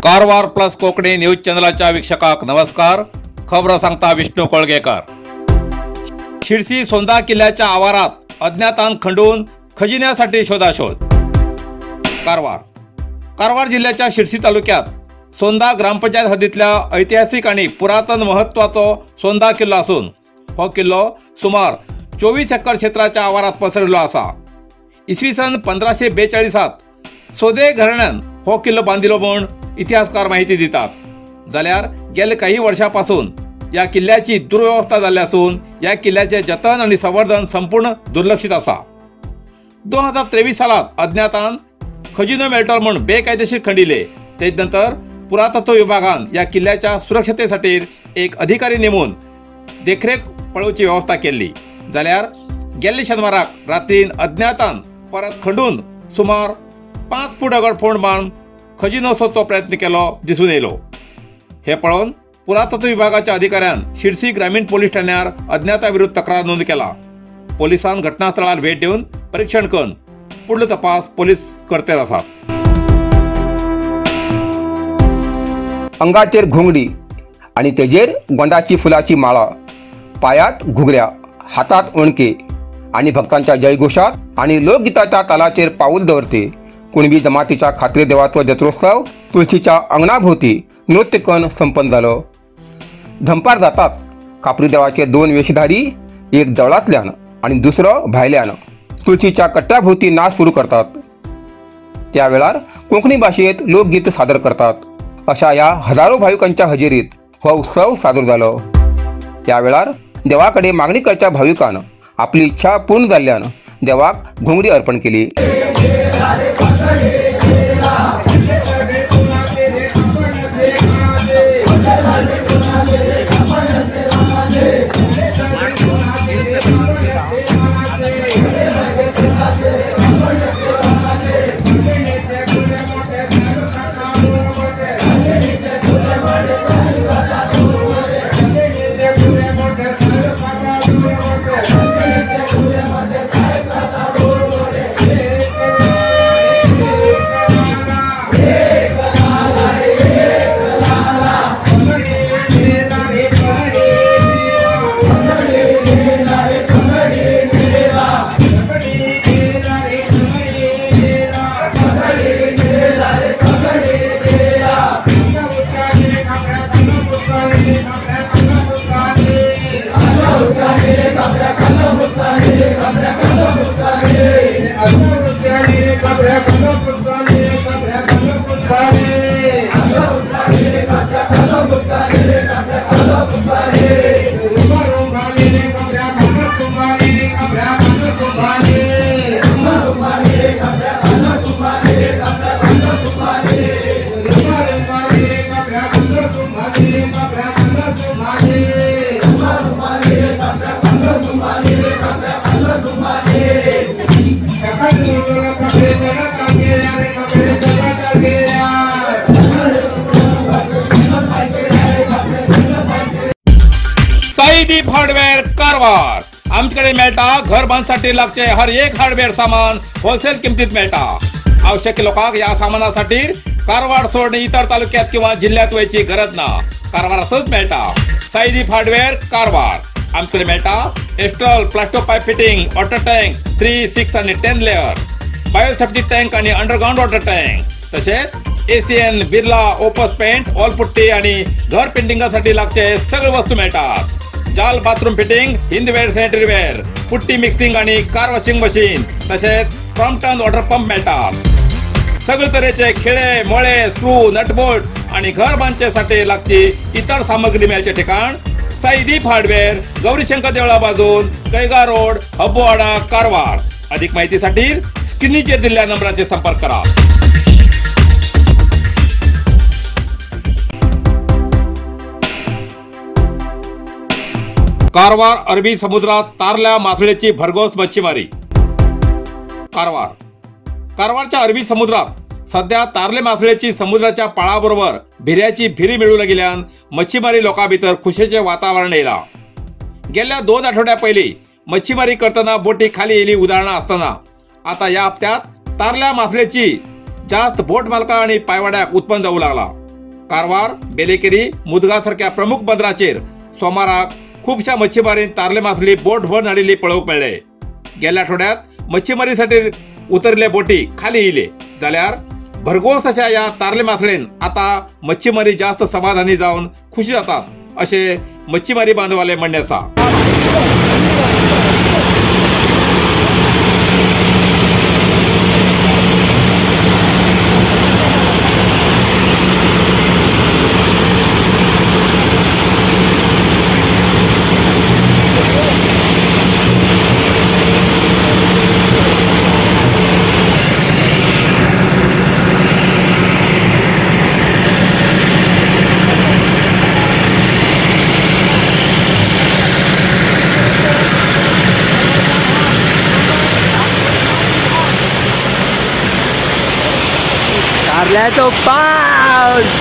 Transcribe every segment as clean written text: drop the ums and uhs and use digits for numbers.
Karwar plus Konkani news चॅनलाच्या वीक्षकांक नमस्कार। खबरो सांगता विष्णू कोळगेकर। शिरसी सोंदा किल्ल्याच्या आवारात अज्ञातान खंडून खजिन्यासाठी शोधाशोध। कारवार कारवार जिल्ह्याच्या शिरसी तालुक्यात सोंदा ग्रामपंचायत हद्दीतल्या ऐतिहासिक आणि पुरातन महत्त्वाचो सोंदा किल्लो असून हो किल्लो सुमार 24 एकर क्षेत्राच्या आवारात पसरलेलो आसा। इसवी सन 1542 सोदे घराण्यान हो किल्लो बांदिलो म्हूण इतिहासकार माहिती दितात। जाल्यार गेले काही वर्षापासून या किल्ल्याची दुर्व्यवस्था जाल्ली आसून या किल्ल्याचे जतन आणि संवर्धन संपूर्ण दुर्लक्षित आसा। 2023 सालात अज्ञातान खजिनो मेळटलो म्हूण बेकायदेशीर खंडिले। ते नंतर पुरातत्व विभागान या किल्ल्याच्या सुरक्षतेसाठी एक अधिकारी नेमून देखरेख पळोवची व्यवस्था केली। जाल्यार गेल्ले शनिवाराक रात्रीन अज्ञातान परत खंडून सुमार 5 फूट अगड फोंड बांदून खजिनो सोदचो प्रयत्न केलो दिसून येयलो। हे पळोवन पुरातत्व विभागाच्या अधिकाऱ्यान शिरसी ग्रामीण पोलीस ठाण्यार अज्ञाता विरुद्ध तक्रार नोंद केला। पोलिसान घटनास्थळार भेट दिवन परीक्षण करून पुढलो तपास पोलीस करतेर आसात। अंगाचेर घोंगडी आणि तेजेर गोंदाची फुलाची माळा, पायात घुगऱ्या, हातात ओणके आणि भक्तांच्या जयघोषात आणि लोकगीताच्या तालाचेर पाऊल दवरते कुणबी जमातीच्या खात्री देवाचो जत्रोत्सव तुळशीच्या अंगणाभोवती नृत्य करून संपन्न जालो। धंपार जाताच खापरी देवाचे 2 वेशधारी, एक देवळांतल्यान आणि दुसरो भायल्यान तुळशीच्या कट्ट्याभोवती नाच सुरू करतात। त्या वेळार कोंकणी भाशेत लोकगीत सादर करतात। अशा ह्या हजारो भाविकांच्या हजेरीत हो उत्सव सादर जालो। त्या वेळार देवा कडेन मागणी करच्या भाविकान आपली इच्छा पूर्ण जाल्ल्यान देवाक घोंगडी अर्पण केली। साईदीप हार्डवेअर कारवार आमच्याकडे मेळटा घर बांधसाठी लागचे हर एक हार्डवेअर सामान होलसेल किमतीत मेळटा। आवश्यक लोकांक या सामानासाठी कारवार सोडून इतर तालुक्यात किंवा जिल्ह्यात वयची गरज ना, कारवारातच मेळटा। साईदीप हार्डवेअर कारवार आमच्याकडे मेळटा astral plaster pipe fitting, water tank 3, 6 आणि 10 लेअर, बायोसेफ्टी टँक आणि अंडरग्राउंड वॉटर टँक, तसेच ACN Birla Opus paint, wall putty आणि घर पेंटिंगासाठी लागचे सगळे वस्तू मिळतात। जाल bathroom fitting, Hindware sanitary ware, putty mixing आणि कार वॉशिंग मशीन, तसेच क्रॉम्पटन वॉटर पंप मिळतात। सगळे तऱ्हेचे खिळे मोळे, स्क्रू, नटबोल्ट आणि घर बांधण्यासाठी लागची इतर सामग्री मिळायचे ठिकाण साईदीप हार्डवेअर, गौरीशंकर देवळा बाजून, कैगा रोड, हब्बोवाडा, कारवार। अधिक माहितीसाठी स्क्रीनवर दिलेल्या नंबराचे संपर्क करा। कारवार अरबी समुद्रात तारल्या मासळीची भरघोस मच्छीमारी। कारवार कारवारच्या अरबी समुद्रात सध्या तारले मासळेची समुद्राच्या पाळाबरोबर भिऱ्याची भिरी मेळू लागिल्ल्यान मच्छीमारी लोकां भितर खुशेचें वातावरण येयलां. गेल्या 2 आठवड्या पयलीं मच्छीमारी करतना बोटी खाली येयली उदाहरणां आसतना आता ह्या हप्त्यांत तारल्या मासळेची जास्त बोट मालकां आनी पायवाड्याक उत्पन्न जावूं लागला. कारवार, बेलेकेरी, मुदगा सारक्या प्रमुख बंदराचेर सोमाराक खुबश्या मच्छीमारीन तारले मासळी बोट भर हाडिल्ली पळोवंक मेळ्ळे. गेल्या आठवड्यात मच्छीमारीसाठी उतरले बोटी खाली येयले जाल्यार भरघोस अशा ह्या तारले मासळेन आता मच्छीमारी जास्त समाधानी जावन खुशी जातात अशें मच्छीमारी बांधवाले म्हणणें आसा. कारल्याचो पावस.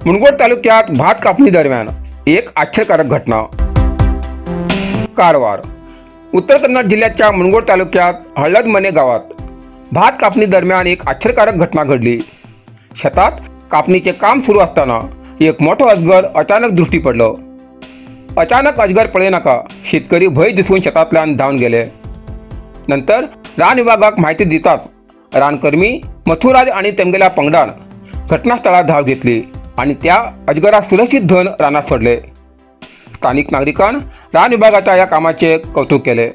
मुनगोड तालुक्यात भात कापणी दरम्यान एक आश्चर्यकारक घटना. कारवार उत्तर कन्नड जिल्ह्याच्या मुनगोड तालुक्यात हळदमने गावात भात कापणी दरम्यान एक आश्चर्यकारक घटना घडली. शेतात कापणीचे काम सुरू असताना एक मोठो अजगर अचानक दृष्टी पडलो. अचानक अजगर पळयनाका शेतकरी भंय दिसून शेतांतल्यान धांवन गेले. नंतर रान विभागाक माहिती दिताच रानकर्मी मथुराज आणि तेमगेल्या पंगडान घटनास्थळार धाव घेतली आणि त्या अजगराक सुरक्षित धन रानात सोडले. स्थानिक नागरिकांनी रान विभागाच्या या कामाचे कौतुक केले.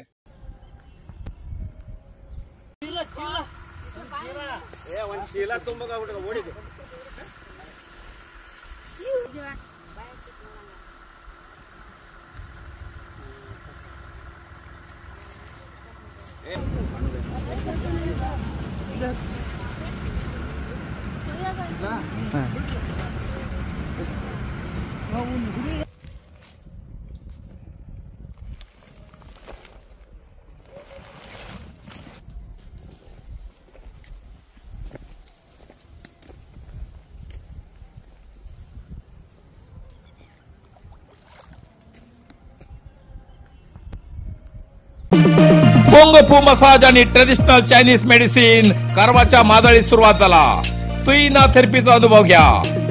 कुंग फू मसाज आणि ट्रेडिशनल चायनीज मेडिसिन कारवारच्या मादळीत सुरुवात झाला. तुईना थेरपीचा अनुभव घ्या.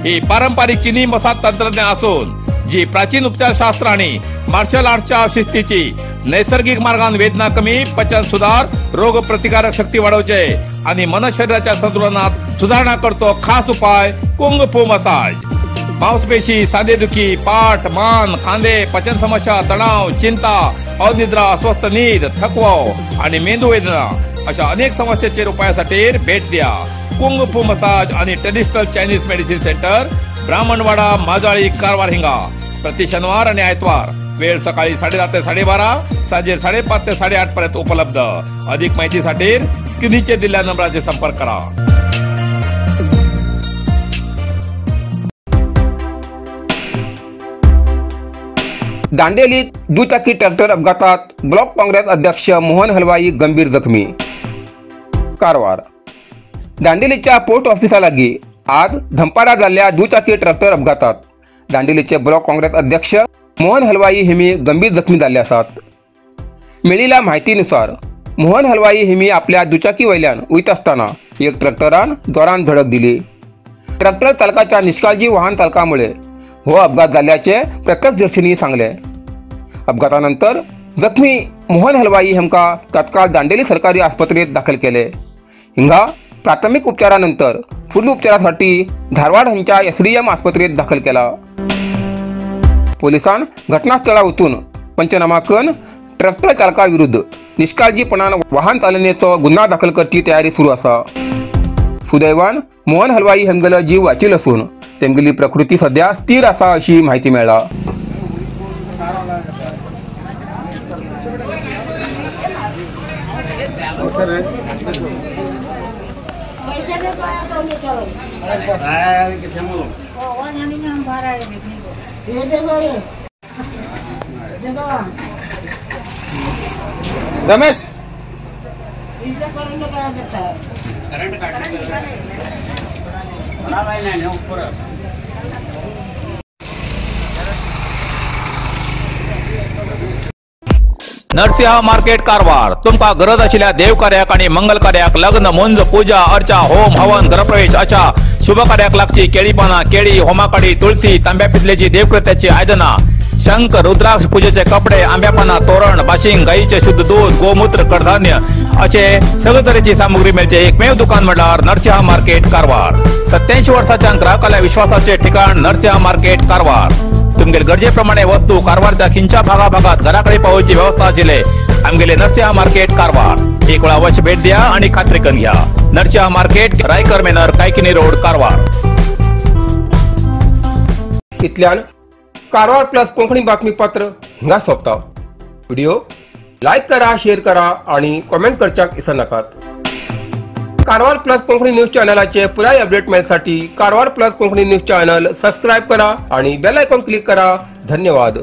ही पारंपरिक चिनी मसाज तंत्रज्ञान असून जी प्राचीन उपचारशास्त्र आणि मार्शल आर्टच्या शिस्तीची नैसर्गिक मार्गान वेदना कमी, पचन सुधार, रोग प्रतिकारक शक्ती वाढवचे आणि मन शरीराच्या संतुलनात सुधारणा करतो खास उपाय कुंग फू मसाज. मांसपेशी, सांधेदुखी, पाठ, मान, खांदे, पचन समस्या, तणाव, चिंता, अनिद्रा, अस्वस्थ नीद, थकवा आणि मेंदू वेदना अशा अनेक समस्येचेर उपायासाठी भेट द्या. कुंग फू मसाज आणि traditional Chinese medicine centre, Brahmanwada, Majali, Karwar हिंगा. प्रति शनिवार आणि आयतवार वेळ सकाळी 10:30 ते 12:30, सांजे 5:30 ते 8:30 पर्यंत उपलब्ध. अधिक माहितीसाठी स्क्रीनचे दिलेल्या नंबराचे संपर्क करा. दांडेलीत दुचाकी ट्रॅक्टर अपघातात ब्लॉक काँग्रेस अध्यक्ष मोहन हलवाई गंभीर जखमी. कारवार दांडेलीच्या पोस्ट ऑफिसालागी आज धंपारा जाल्ल्या दुचाकी ट्रॅक्टर अपघातात दांडेलीचे ब्लॉक काँग्रेस अध्यक्ष मोहन हलवाई हेमी गंभीर जखमी जाल्ले आसात. मेळिल्ल्या माहितीनुसार मोहन हलवाई हेमी आपल्या दुचाकी वयल्यान वयता आसतना एक ट्रॅक्टरान जोरान धडक दिली. ट्रॅक्टर चालकाच्या निष्काळजी वाहन चालकामुळे हो अपघात जाल्ल्याचे प्रत्यक्षदर्शींनी सांगले. अपघातानंतर जखमी मोहन हलवाई हांकां तत्काळ दांडेली सरकारी आस्पत्रेंत दाखल केले. हिंगा प्राथमिक उपचारानंतर फुडल्या उपचारासाठी धारवाड हांच्या SDM आस्पत्रेंत दाखल केला. पोलिसान घटनास्थळार वचून पंचनामा करून ट्रॅक्टर चालका विरुद्ध निष्काळजीपणान वाहन चालनेचो गुन्हा दाखल करची तयारी सुरू आसा. सुदैवान मोहन हलवाई हांगेलो जीव वाचिल्लो आसून तेमगेली प्रकृती सध्या स्थिर आसा अशी म्हायती मेळ्ळा. रमेश नरसिंह मार्केट कारवार तुमका गरज आशिल्ल्या देवकार्याक आनी मंगल कार्याक लग्न मुंज पूजा अर्चा होम हवन घरप्रवेश अशा शुभ कार्याक लागची केळी पानां केळी होमाकाडी तुळसी तांब्या पितलेची देवकृत्याची आयदनां शंख रुद्राक्ष पूजेचे कपडे आंब्या पानां तोरण बाशिंग गायीचे शुद्ध दूध गोमूत्र कडधान्य असे सगळे तरेची सामुग्री मेळचे एकमेव दुकान म्हळ्यार नरसिंह मार्केट कारवार. 87 वर्साच्या ग्राहकाल्या विश्वासाचे ठिकाण नरसिंह मार्केट कारवार. तुमगेले गरजेप्रमाणे वस्तू कारवारच्या खिंच्या भागाभागात घराकडे पावोवची व्यवस्था आशिल्ले आमगेले नरसिंह मार्केट कारवार. एक वेळा अवश्य भेट द्या आणि खात्री करून घ्या. Narasimha market, Raikar manor, Kaikini road, Karwar. इतल्यान कारवार प्लस कोंकणी बातमीपत्र हिंगा सोंपता. व्हिडिओ लायक करा, शेअर करा आणि कॉमेंट करच्याक विसरनाकात. कारवार प्लस कोंकणी न्यूज चॅनलाचे पुराय update मेळसाठी Karwar plus Konkani news channel subscribe करा आणि बेल आयकॉन क्लिक करा. धन्यवाद.